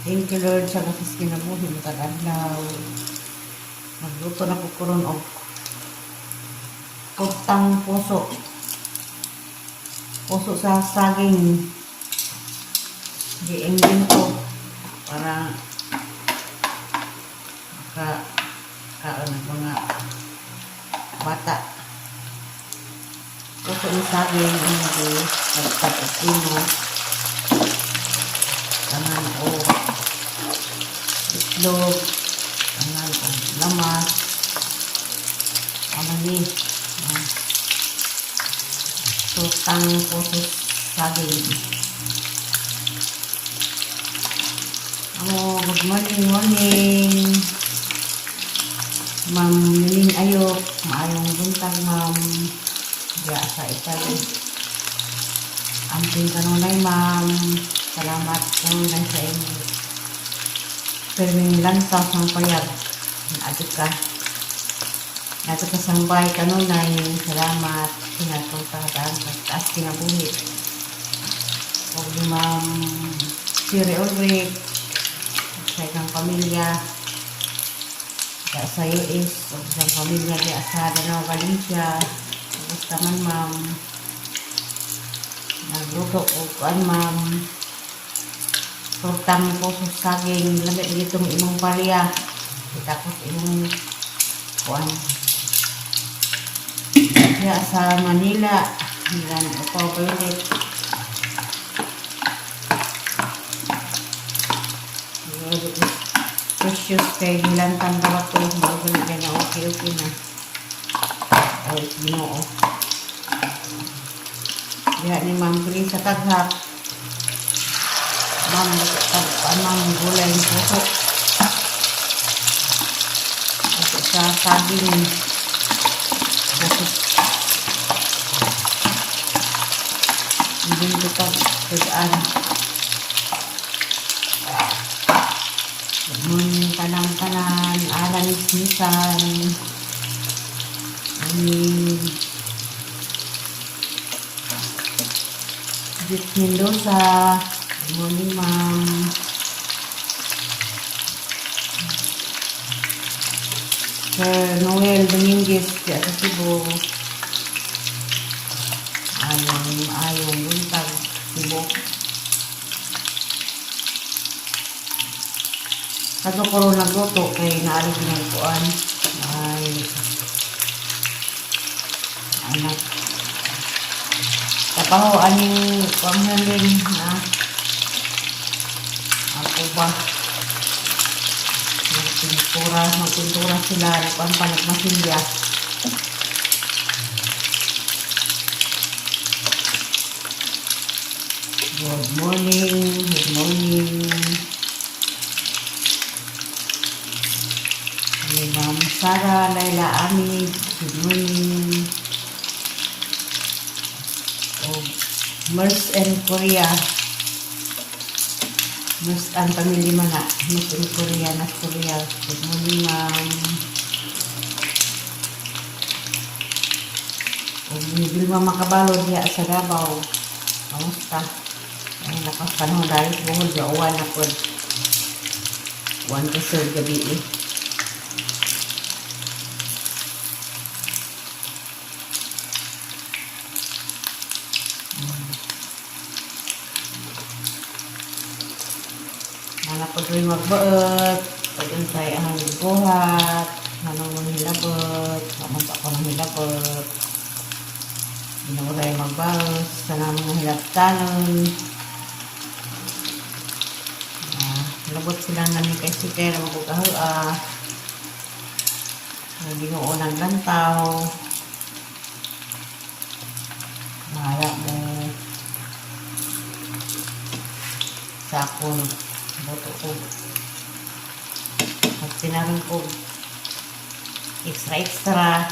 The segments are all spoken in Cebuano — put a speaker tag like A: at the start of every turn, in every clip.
A: Thank you, Lord, sa lakas kinabuhi matag adlaw. Nagluto na ko karon og tortang puso. Puso sa saging. Gi-invento para maka kaon ang mga bata. Puso ng saging ang gi og pino. Tanan og itlog, tanan og lamas, amo ni. Ah. Tortang puso saging. Oh, good morning, morning. Ma'am Miling Ayok, maayong buntag, ma'am. Diya sa Italy. Amping kanunay, ma'am. Salamat kanunay sa imong pirming lantaw sang payag. Adto ka. Adto ka sangbay kanunay. Salamat. Sinatong tagaan sa taas kinabuhi. Og ni Ma'am Siri Ulrich, sa ikang pamilya diya sa US, ug sa pamilya diya sa Danao, Valencia. Kumusta man, ma'am? Nagluto og kuan, ma'am. Tortang puso saging, lami ditong imong palya. Tapos imong kuan. Diya sa Manila, Milan Upaw Violet. Precious kay gilantan ka ba to? Bago na na okay okay na. Oh, Ginoo. Diha ni Ma'am Chris sa Taghak. Ma'am, tag ma'am, gulay ng puso. Puso sa saging. Puso. Hindi ko tag tugaan. Good morning, tanan-tanan. Alan Nisan. Morning. Jit Mendoza. Good morning, ma'am. Sir Noel Dominguez, diya sa Cebu. Ayong, ayong buntag, Cebu. Kato ko ron nagluto kay naalig ginagkuan. Ay, anak. Trabaho aning panghalin na ako ba magpintura, magpintura sila, nagkuan pa, nagmasilya. Good morning, good morning. Ni Ma'am Sara Laila Amid, good morning. O, Mers and Korea. Mers and family man na. Mers and Korea, nas Korea. Good morning, ma'am. O, ni Vilma Makabalo diya sa Davao. Kamusta? Ay, lakas panahon dahil buhol, gauwan na po. Uwan ka sir, gabi eh. Wala po rin magbaot. Pag unsay ang buhat. Anong mong hilabot. Kamu pa ako ng hilabot. Ginuray magbaos. Sana mga hilabtanon. Ah, hilabot sila namin kay si Kera magkukahua. Ginoo ng lantaw. Bahala mo sa akong boto ko. At sinabi ko, extra extra.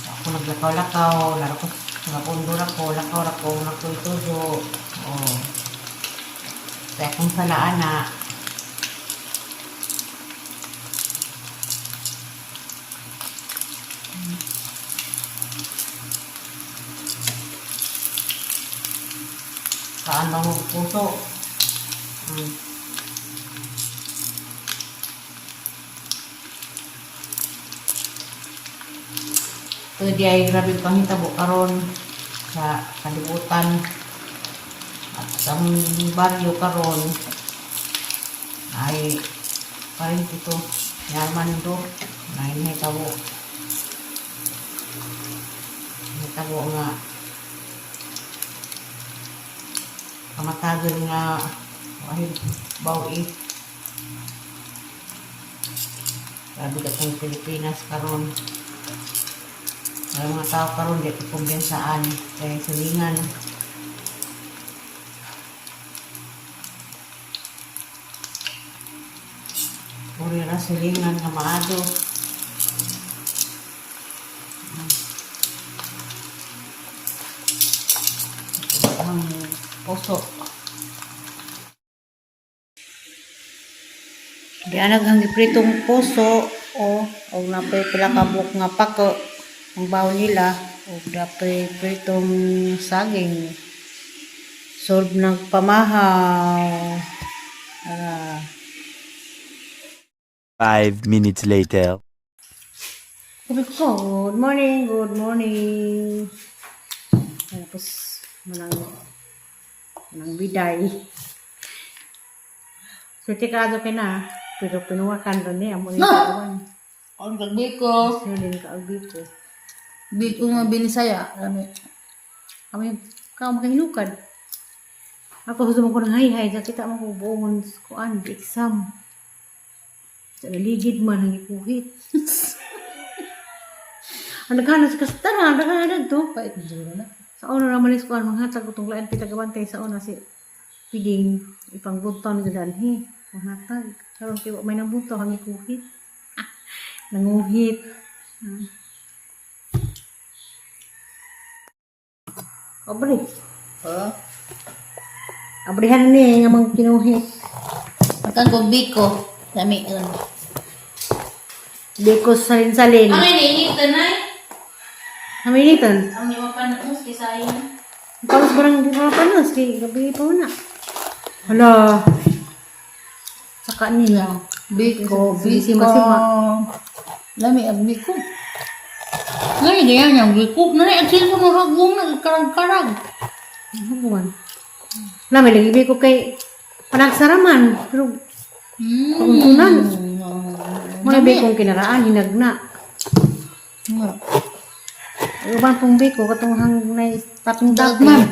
A: Ako naglakaw-lakaw, laro ko, nakundura ko, lakaw rako, nakuitudo. Oh. Sa akong salaan na, kaan mo puso. Ito di ay grabe panghitabo karon sa kalibutan at sa among baryo karon ay parin ito yaman do na nahitabo nahitabo nga kamatagon nga wahid bawi. Grabe ka itong Pilipinas karon. Ang mga tao karon di kumbiyansaan kay silingan. Uri ra silingan nga maado. Ang puso. Di anag ang gipritong puso o og napay pila ka buok nga pako ang bawon nila og napay pritong saging. Solve ng pamahaw. Ara.
B: 5 minutes later.
A: Sabi ko, good morning, good morning. Tapos, manang, manang biday. Swerte ka ato na, pero pinuwakan rin niya, amo ni kawan.
C: Ang biko.
A: Siling ka ko.
C: Biko nga binisaya. Lami.
A: Kami, kao makinukad. Ako gusto mo ko ng hay-hay, sa kita mo ko buongon kuan, exam. Sa naligid man, ang ikuhit. Ang naghanas sa kastara, ang naghanas to.
C: Pait na siguro na.
A: Sa una naman is kuan manghatag ko tong lain pita gabantay sa una si Piding ipangbuntaw ni danhi manghatag karon kay wa may nabuntaw hangi kuhit. Ah, nanguhit. Abre.
C: Oh.
A: Abrihan ni nga mang kinuhit.
C: Ang kong biko. Lami.
A: Biko salin-salin.
C: Ang iniinit na eh.
A: Haminitan.
C: Ang lima pa na kisa yun.
A: Palos barang di pa panos kay gabi pa na. Hala. Saka niya.
C: Biko, biko.
A: Sima-sima.
C: Lami ang biko. Ngani ganyan yung biko. Nani ang silbo ng ragong na karag-karag.
A: Ano buwan? Lami lagi biko kay panagsaraman pero kauntunan. Mga bikong kinaraan hinagna.
C: Nga.
A: Ang uban pong biko katong hang nay taping
C: Daot
A: taping.
C: man.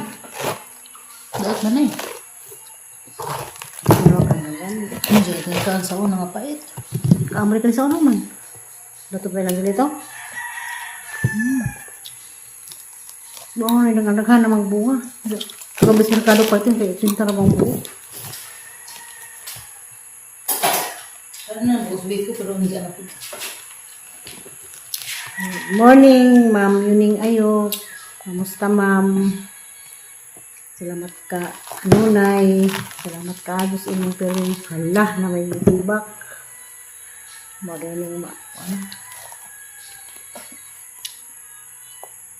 C: Daot man eh.
A: Ano ka na yan?
C: Medyo kaan sa una nga pait.
A: Kaamali ka sa ano man. Dato pa lang dito. Buong na nagdaghan na magbunga. Pero bis merkado pa ito, kaya 80 ra bang buo.
C: Parang na buos biko pero hindi anak ko.
A: Good morning, Ma'am Yuning Ayok. Kamusta, Ma'am? Salamat ka, Nunay. Salamat ka, Diyos imong piring. Hala, na may tibak. Magaling ma. Ano?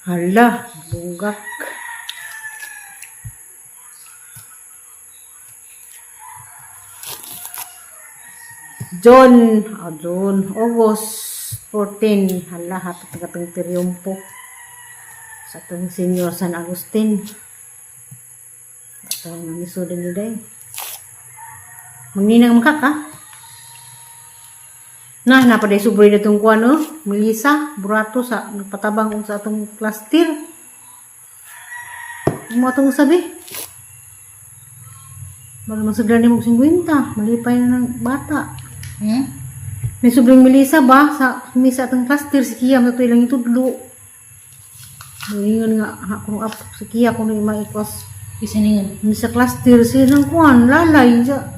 A: Hala, bugak. John, ah, John, August 14, hala, hapit na katong triyumpo sa atong Senior San Agustin. Atong namiso din ni Day. Magninang makaka. Na, napaday sobre na itong kuwan, oh. Melissa, burato sa, nagpatabang sa atong cluster. Ano atong sabi? Bago masudlan ni mong 50, malipay na ng bata.
C: Hmm?
A: May sobrang Melissa ba sa misa atong cluster si Kia sa ilang itudlo. Ngayon nga ha, kung up si Kia kung maikwas
C: Isa ningon.
A: sa cluster sila ng kuan lalay sa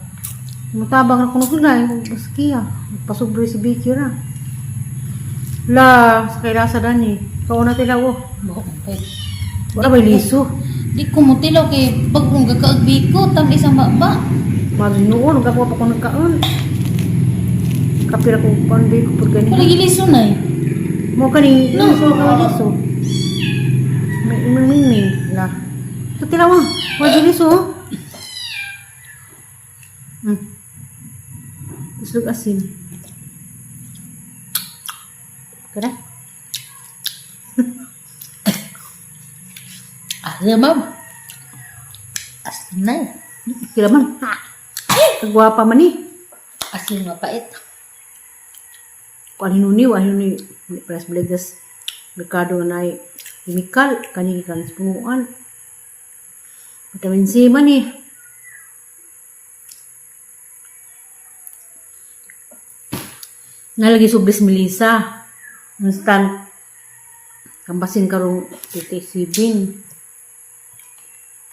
A: mutabang na kuno sila si Kia pasubre si Vicky ra. La sa kailasa dani. Kauna tila oh.
C: Buhok ang pait.
A: Wala ba liso?
C: Di ko mo tilaw kay bagong gakaag biko tam isang baba.
A: Magnoon gawa pa ko nagkaon. Kapira ko pandi ko pag
C: Wala
A: gani.
C: giliso na eh.
A: Mo kani
C: No.
A: no so ka liso. May imang mingming la. Ito tila mo. Wa liso. Oh. Islog asin. Kada?
C: Ah, ma'am. Asin na eh. Kila man.
A: Kagwapa man ni.
C: Asin mapait.
A: Kung ano ni, ano ni, press blegas, merkado na ay chemical, kani kan sa punuan. Vitamin C man eh. Nalagi sublis Melissa. Instant. Kambasin karong titi sibing.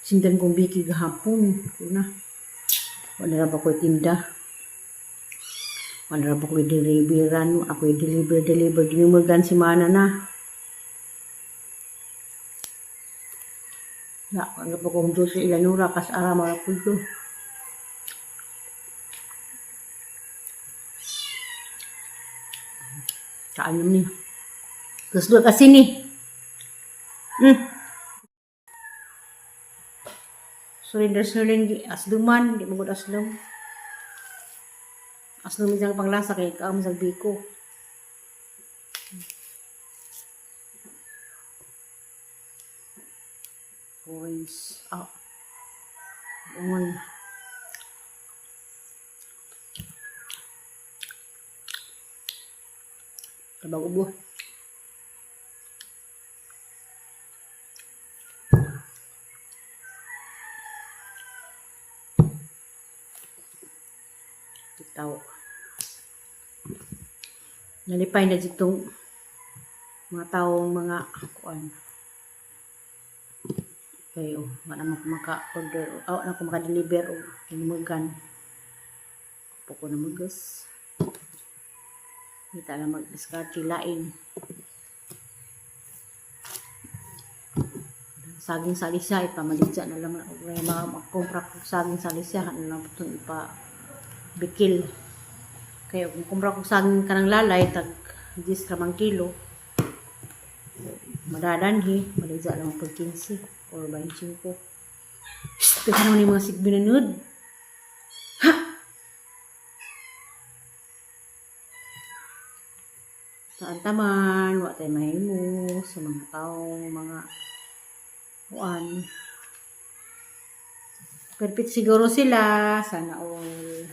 A: Sindan kong biki gahapon. Kuna. Wala na ba ko'y tinda? Wala na ba ko'y deliveran? Ako'y deliver, deliver. Dinumurgan si Mana na. Ya, wala pa kong Diyos sa Ilanura kas ara mga kulto. Kaan naman ni. Gusto kasi ni. Surrender surrender asduman, di mo gud aslom. Aslom isang panglasa kay kaam sa biko. Orange. Ah. Ungon. Tabag ubo. Titaw. Nalipay na ditong mga taong mga kuan. Kay oh, wala man ko maka-order o na ko maka-deliver og hinumagan. Poko na magas. Kita lang mag-diskarte lain. Saging sa alisya, ipamaligya na lang og may mga magkumpra ko saging sa alisya, ano lang po ipa bikil. Kaya kung kumpra ko saging kanang lalay, tag 10 ramang kilo, madadanhi, maligya lang pag 15 or 25. Shh, teka naman yung mga sigbi na nud. Ha! Saan taman, wa tayo mahimo sa mga taong mga kuan. Perfect siguro sila. Sana all.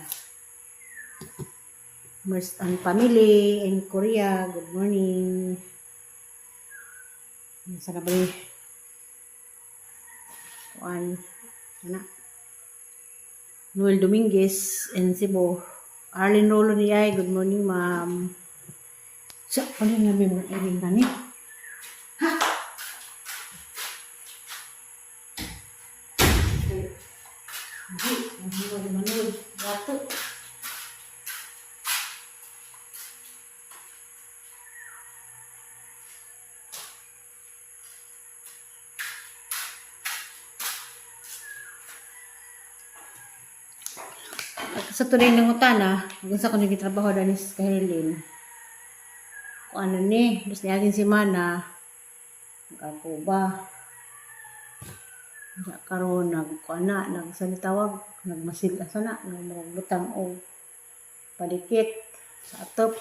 A: Merce and family in Korea. Good morning. Sana ba ni? Kuan. Ana. Noel Dominguez in Cebu. Arlene Rolo ni ay. Good morning, ma'am. Sa, ano nga ba yung mga iring kani? Hindi, hindi ko manood. Gato. Sa tunay ng utana, kung sa kuno gitrabaho danis kahilin. Kung ano ni, bis niagin si Mana, ako ba? Diya karon nag kuan na, nagsanitawag, nagmasil asa na, nagbutang og palikit sa atop.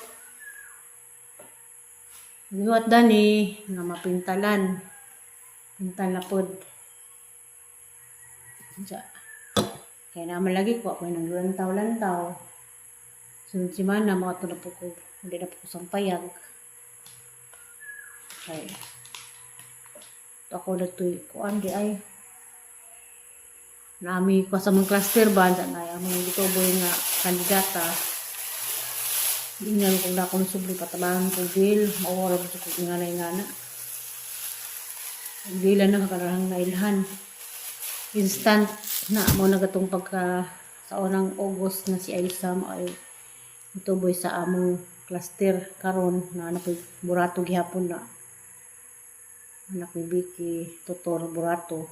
A: Gihuwat dani nga mapintalan. Pintal na pod. Diya. Kaya naman lagi ko ako nang lantaw-lantaw. Sunod si Mana, mga na po ko, hindi na po ko sampayag. Kaya, ako na to'y kuan di ay. Nami ko sa mga cluster ba, dyan ay ang mga gituboy nga kandidata. Ingan kung na akong subli patabangan ko bill, mawala ko sa kong nga na. Bilan na kakarahang nailhan. Instant na mo na gatong pagka sa unang August na si Ailsa mo ay ituboy sa among cluster karon na anak ko burato gihapon na anak ni Vicky Tutor Burato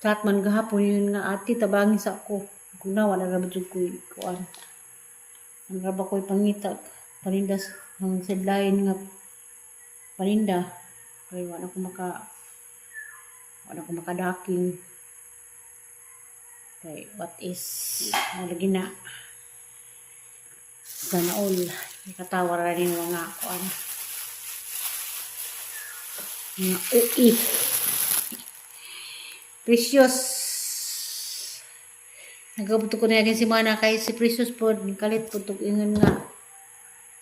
A: chat man gahapon yun nga ate tabangin sa ako kung na wala ra ba jud ko'y kuan ang ra ba ko'y pangita paninda ang sideline nga paninda kay wala ko makadaking kay what is mo lagi na sana all ikatawa ra rin mga kuan. Mga UI. Precious. Nagabuto ko na yakin si Mana kay si Precious po. Kalit po itong ingon nga.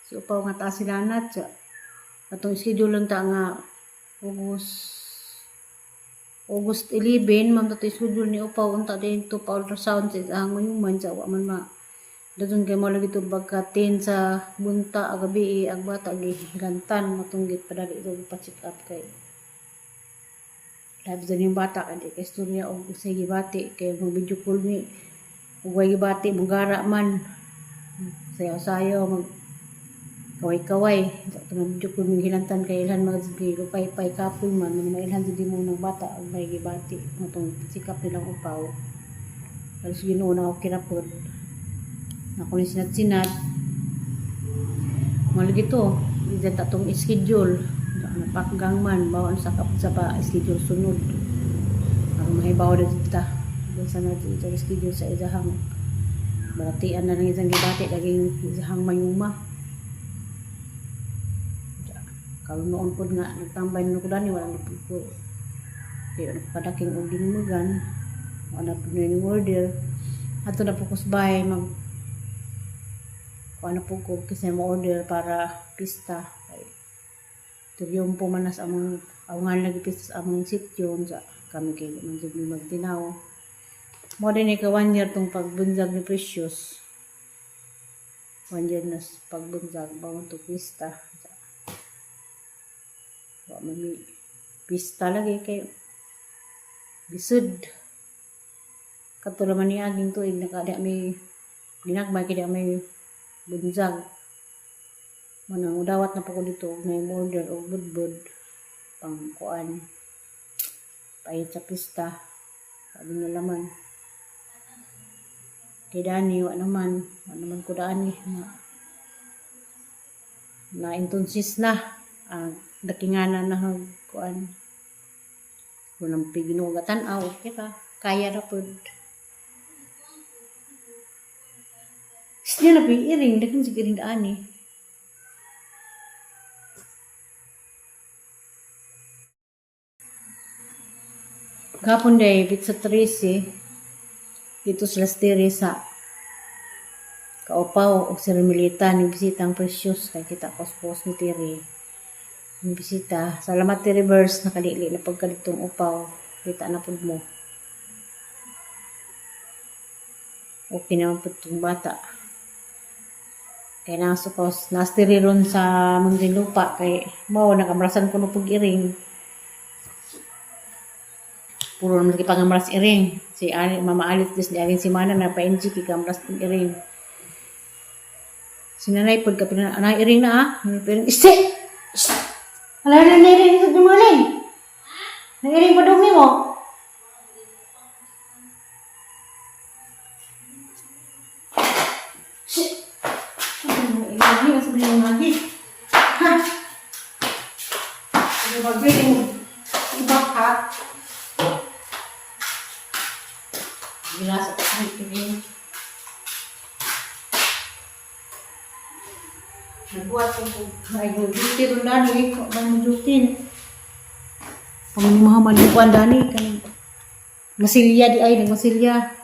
A: Si upaw nga taas sila na. Atong schedule lang ta nga August August 11 man to schedule ni upaw unta din to pa ultrasound sa ang mayuman sa wa man ma daton kay mo lagi to pagka 10 sa bunta agabi ang bata gihilantan matunggit padali ito pa check up kay live din yung bata kay di kay istorya og usay gibati kay mo video call ni ug way gibati mugara man sayaw-sayaw mag kaway-kaway sa itong video call mi hilantan kay ilhan mga sige lupay-pay kapoy man mga mailhan jud mo ng bata og may gibati motong sikap nilang upaw alos Ginoo na okay ra pod ako ni sinat-sinat malagi to diyan ta tong schedule napakgang man bawon sa kap sa pa schedule sunod aron mahibaw na dito ta sa na dito schedule sa isahang balatian na lang isang gibati laging isahang mayuma. Karon noon pod nga nagtambay na ko dani wala na pud ko di na padaking og dinmugan wala pud na yung order ato na po ko sa bahay mag kuha na po ko kasi mo order para pista kay triyumpo man na sa among awangan lagi pista sa among sityo sa kami kay man jud mi magtinaw mo din ni ka 1 year tong pagbunjag ni Precious, 1 year na sa pagbunjag bawon to pista wa man mi pista lagi kay lisod kadto raman ni aging tuig nakada mi ginagmay kay di may bunjag manang dawat na po ko dito og may order og budbud pang kuan pahit sa pista sabi na laman kay Dani wa naman ko dani na na intonsis na ang dakinganan na ang kuan walang piginugatan aw okay ra kaya ra pud. Siya na iring daghan sig iring daani. Gapon day pizza 13 dito sa Las Teresa kaupaw og si Remilita ni bisita ang Precious kay kita ko sa post ni Terry ni bisita. Salamat Terry Verse nakalili na pagkalitong upaw kita na pud mo okay naman pud tong bata kay nasa pos nastiri ron sa Muntinlupa kay mao nakamrasan ko no pug iring puro naman lagi pangamras iring si Ali, Mama Alice dis ni aging si Mana na pa NG kay kamras ng iring si nanay pud ka pina anay iring na ah pero iste ala na na iring sa dumaling na iring pa dumi mo. Shit. Ano yung iring? Ano yung lagi? Ha? Ano ba iba ka? Ginasa ko ang iring. Nagbuhat ko kung ay duty ron dani, ko man mo duty. Pamanimahaman yung kuan dani kanang masilya di ay nagmasilya.